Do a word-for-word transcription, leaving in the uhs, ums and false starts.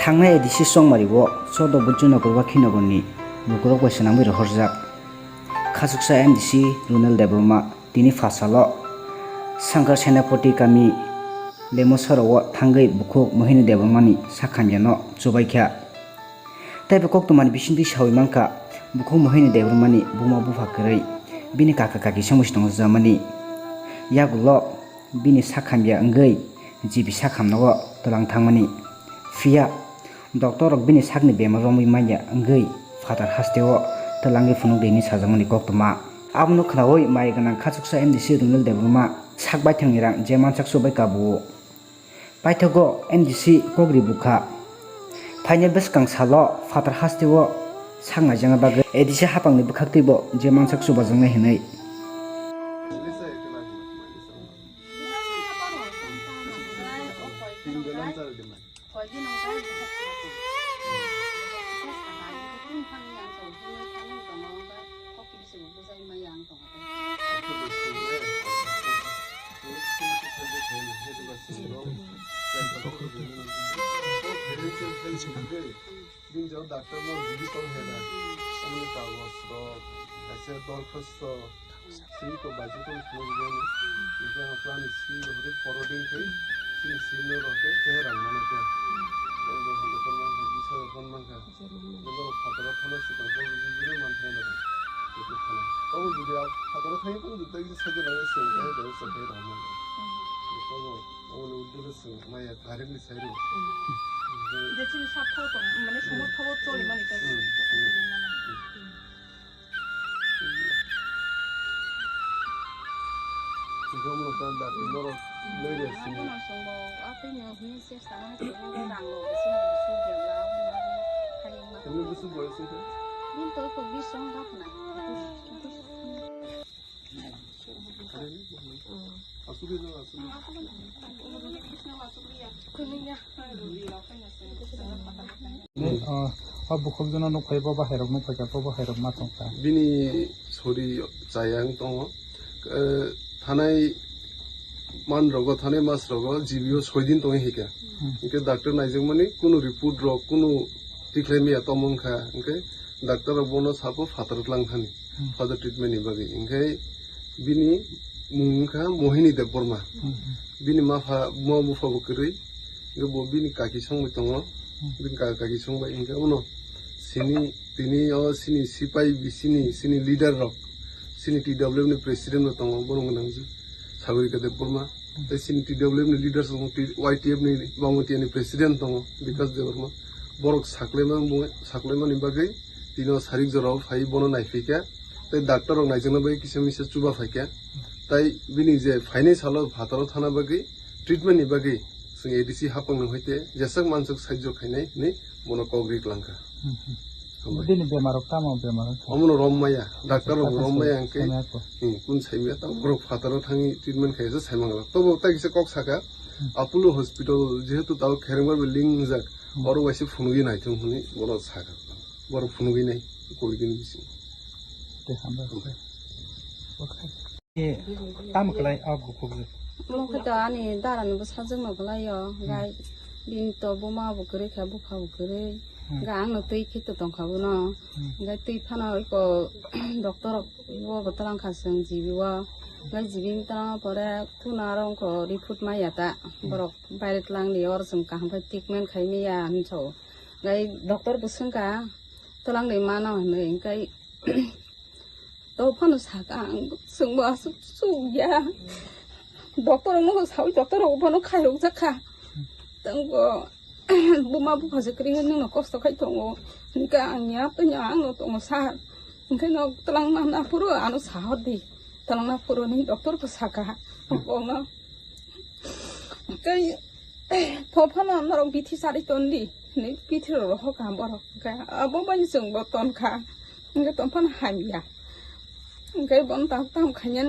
Thangnai A D C Chongmari o Chodo Bujunogor Wakhinogor ni lukurok bai swnamwi rohorjak. Khachuksa M D C Runel Debbarma tini phasalo Sankar Senapati kami Lemosoro o thangwi bukhuk Mohini Debbarma ni sakhamya no chubaikha. Tei bo koktwma ni bisingtwi sawi mankha, bukhuk Mohini Debbarma ni buma bupha kwrwi bini kaka kaki se muisu tongo jamani. Yagulo bini sakhamya wngwi G B sakhamno o twlang thangmani. Phiya doctor rok bini sakni bemar romwi manya wngwi phatar hasteo twlangwi phunukdi hinwi sajakmani koktwma. Abono khwnawi mai gwnang khachuksa M D C Runel Debbarma sak baithangni rang je mansak chubai kabuo. Paithago M D C kok ri bukha. Phainai bwskang salo phatar hasteo sak naijakna bagwi A D C haphangni bwkhaktwibo je mansak chubajaknai hinwi. Bini jora doctor no bini tong hena, omni kagoj rok, kaisa dorkhasto, simi ko baji tong phunuk jani, nokha nokha ni simi rok hwnkhe poro din khe, simi simi rok hwnkhe khe rang mani khe, tong rok hwnkhe tong mankha, bisa rok tong mankha, nokha rok phataro thana swkang tong rok bini man thai rok, tong rok bini phataro thai tong rok tei bisa rok nang swkang tong rok swkang rang mani. Omo ni uddhagwi chwng maya tharimni sairu. Je chini sak thao tong, mane sumut thao choli mani tong. Hmm, hmm. Chwngkha mano tong da, norok loi de sini. Ano songbo, a tei no hini se sana hai tong, rang lo, sini su jebla, hai ma. Ini busu boy sih kan? Ini to ko bis song dak na. Asugwi no asugwi. Ni, ah, o bukhuk jono nuk phai, bo bahai rok nuk phai kha, bo bahai rok ma tong kha. Bini sori chayang tongo. Eh, thanai man rogo, thanai mas rogo, G B o soi din tongwi hika. Hmm. Hingke doctor naijakmani kunu report rok, kunu tikhlai maya tongmung kha. Hingke doctor rok bono sapo phataro tlang thani. Hmm. Further treatment ni bagwi. Hingke bini mung wngkha Mohini Debbarma. Hmm, hmm. Bini mapha, buma bupha bo kwrwi. Hingke bo bini kaki songwi tongo. Hmm. Bini kaka kaki songbai hingke uno sini, tini o sini sipai bisini, sini leader rok, sini T W F ni president bo tongo, borok gwnang Sagorika Debbarma. Tei chini T W F ni leaders tongo, T-, Y T F ni Bangwatiya ni president tongo, Bikas Debbarma. Borok saklaima bung-, saklaimani bagwi tini o sarik jorao phai bono naiphikha. Tei doctor rok naijakna bagwi kisa misa chuba phaikha. Tai bini je phainai salo phataro thana bagwi, treatment ni bagwi chwng A D C haphang ni hoite jeswk manswk saijo khainai hinwi bono kok ri klangkha. Hmm, hmm. Hambai. Bini bemar rok tamo bemar rok? Omono rom maya, doctor rok rom maya hingke, hmm, kun saimaya, tamo borok phataro thangwi treatment khaisa saimang rok. Tobo tai kisa kok saka, hmm, Apollo Hospital jehetu tabo kherengbar bai link wngjak, hmm, oro waisa phunugwi naithung hwnwi bono saka. Borok phunugwi nai, kori bini bising. Tei hambai. Hambai. Okay. E, tamo kwlai o bukhuk je? Omo khe to ani dara ni bwsajwk no kwlai o, hmm, gai bini to buma bo kwrwi kha, bupha bo kwrwi, hmm, gai ang no twi khe to tong kha bono, hmm, gai twi phano iko doctor rok bo bo twlang kha chwng G B o, gai G B ni twlang pore kuno aro wngkha report maya ta, hmm, borok baire twlang di oro chwng kaham khe treatment khai maya hinwi sao, gai doctor bo swng kha twlang di mano hinwi, hingkai To phano saka ang chwngbo aswk suk ya. Doctor rokno sawi doctor rok phano khairok jakha. Tangbo buma bupha se kwrwi nwngno kosto khai tongo. Hingke ang ya tanya ang no tongo sir. Hingke no twlang na na phuru ano sahor di. Twlang na phuru ni doctor ko saka. Bongno. Tei to phano norok bithi sari ton di, hinwi bithi rok rohor kha borok. Hingke abo bai chwng bo ton kha. Hingke tong phano hamya. Hingke bono tamo tamo khainani.